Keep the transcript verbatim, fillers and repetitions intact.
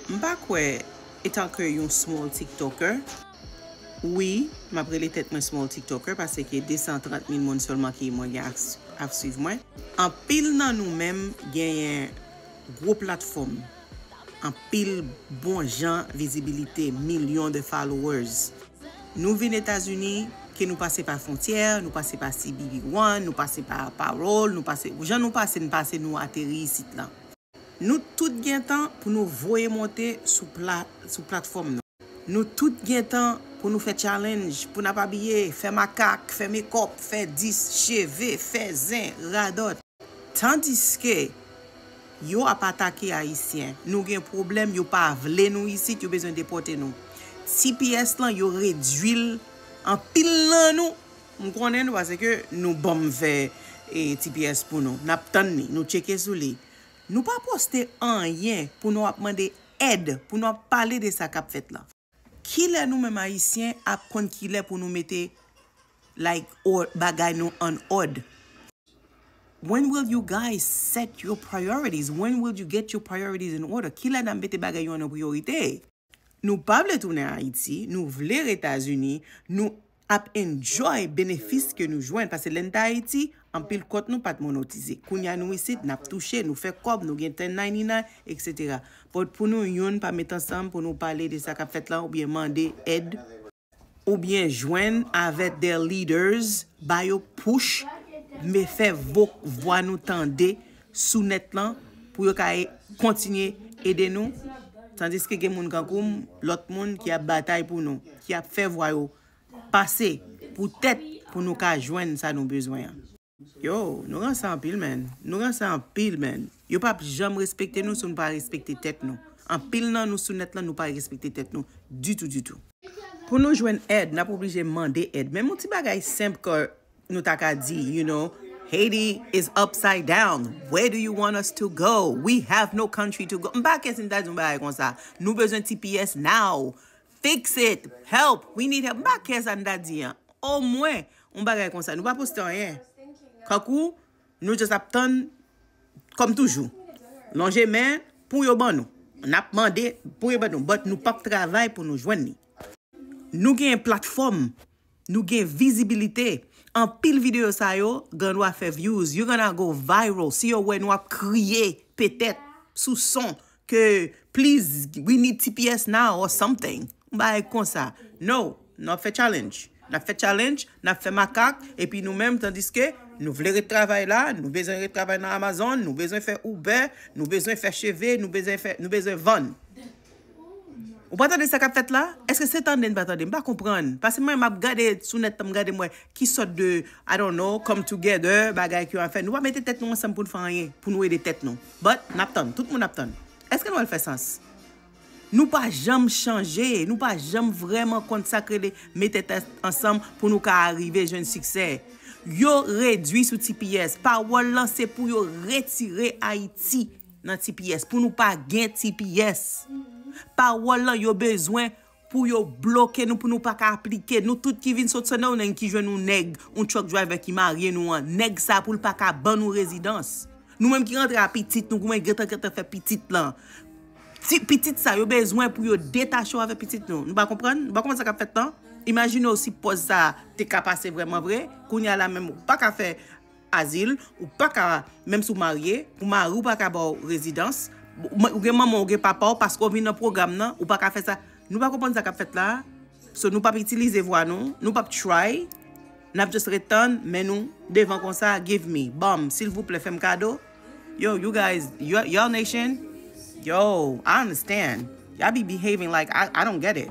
M pa kwè, etan ke yon small TikToker, wi, m ap rele tèt mwen small TikToker, paske de san trant mil moun sèlman ki mwen gen ap, ap swiv mwen. Anpil nan nou menm genyen gwo platfòm, anpil bon jan vizibilite, milyon de followers. Nou vin Etazini, ke nou pase pa fwontyè, nou pase pa C B P One, nou pase pa Parole, nou pase, jan nou pase, n pase, nou ateri isit lan. Nou tout gen tan pou nou voye monte sou pla-, sou platfòm nan. Nou tout gen tan pou nou fè challenge, pou n ap abiye, fè makak, fè mekòp, fè dis, cheve, fè zen, radòt. Tandiske yo ap atake Ayisyen. Nou gen pwoblèm, yo pa vle nou isit, yo bezwen depòte nou. T P S lan, yo redwi l, anpil nan nou, m konnen nou, paske nou ban m fè, e, T P S pou nou. N ap tann li, nou tcheke sou li. Nou pa poste anyen pou nou ap mande èd, pou nou ap pale de sa k ap fèt la. Kilè nou menm Ayisyen ap konn kilè pou nou mete, like, or-, bagay nou an òd? When will you guys set your priorities? When will you get your priorities in order? Kilè n ap mete bagay yo an priyorite? Nou pa vle tounen Ayiti, nou vle ret Etazini, nou ap enjoy benefis ke nou jwenn, paske lè n t Ayiti, anpil kont nou pa t monotize. Kounye a nou isit, n ap touche, nou fè kòb, nou gen ten ninety-nine, et cetera. But pou nou youn pa met ansanm pou nou pale de sa k ap fèt la, oubyen mande èd, oubyen jwenn avèk the leaders, ba yo push, men fè vo-, vwa nou tande sou nèt lan, pou yo ka e-, kontinye ede nou. Tandiske gen moun kankou m, lòt moun ki ap batay pou nou, ki ap fè vwa yo pase, poutèt pou nou ka jwenn sa nou bezwen an. Yo, nou ranse anpil, man. Nou ranse anpil, man. Yo p ap janm respekte nou si nou pa respekte tèt nou. Anpil nan nou sou nèt lan, nou pa respekte tèt nou ditou, ditou. Pou nou jwenn èd, n ap oblije mande èd. Menm yon ti bagay senp ke nou ta ka di, you know, Haiti is upside down. Where do you want us to go? We have no country to go. M pa kè si n ta di yon bagay konsa. Nou bezwen T P S now. Fix it. Help. We need help. M pa kè sa n ta di an. Omwen, yon bagay konsa. Nou pa poste anyen. Kankou, nou just ap tann, kòm toujou. Lonje men pou yo ban nou. N ap mande pou yo ban nou. But nou p ap travay pou nou jwenn li. Nou gen platfòm. Nou gen vizibilite. Anpil videyo sa yo, gen dwa fè views. You're gonna go viral. Si yo wè nou ap kriye, petèt, sou son, ke, "Please, we need T P S now," or something. Yon bagay konsa. No, n ap fè challenge. N ap fè challenge, n ap fè makak, epi nou menm, tandiske nou vle ret travay la, nou bezwen ret travay nan Amazon, nou bezwen fè Uber, nou bezwen fè cheve, nou bezwen fè, nou bezwen vann. Ou pa tande sa k ap fèt la? Èske se tande n pa tande? M pa konprann. Paske mwen, m ap gade sou nèt, m gade, m wè ki sòt de, I don't know, come together, bagay ki yo ap fè. Nou pa mete tèt nou ansanm pou n fè anyen, pou nou ede tèt nou. But, n ap tann. Tout moun ap tann. Èske nou wè l fè sans? Nou pa janm chanje, nou pa janm vrèman konn sa k rele mete tèt ansanm pou nou ka arive jwenn siksè. Yo redwi sou T P S. Pawòl lan se pou yo retire Ayiti nan T P S, pou nou pa gen T P S. Pawòl lan yo bezwen pou yo bloke nou, pou nou pa ka aplike. Nou tout ki vin sot Sandal, nèg ki jwenn yon nèg, yon truck driver ki marye nou an, nèg sa pou l pa ka ban nou rezidans. Nou menm ki rantre a pitit nou, goumen gentan gentan fè pitit lan. Ti pitit sa, yo bezwen pou yo detache w avèk pitit nou. Nou pa konprann? Nou pa konprann sa k ap fèt lan? Imajine w si pòz sa te ka pase vrèman vre. Kounye a la menm, ou pa ka fè azil, ou pa ka, menm si w marye, pou mari w pa ka ba w rezidans, ou gen manman w, ou gen papa w, paske w vin nan pwogram nan, ou pa ka fè sa. Nou pa konprann sa k ap fèt la. So, nou p ap itilize vwa nou, nou p ap try. N ap just ret tann, men nou devan konsa, give me, ban m, silvouplè, fè m kado. Yo, you guys, your, your nation, yo, I understand. Y'all be behaving like I, I don't get it.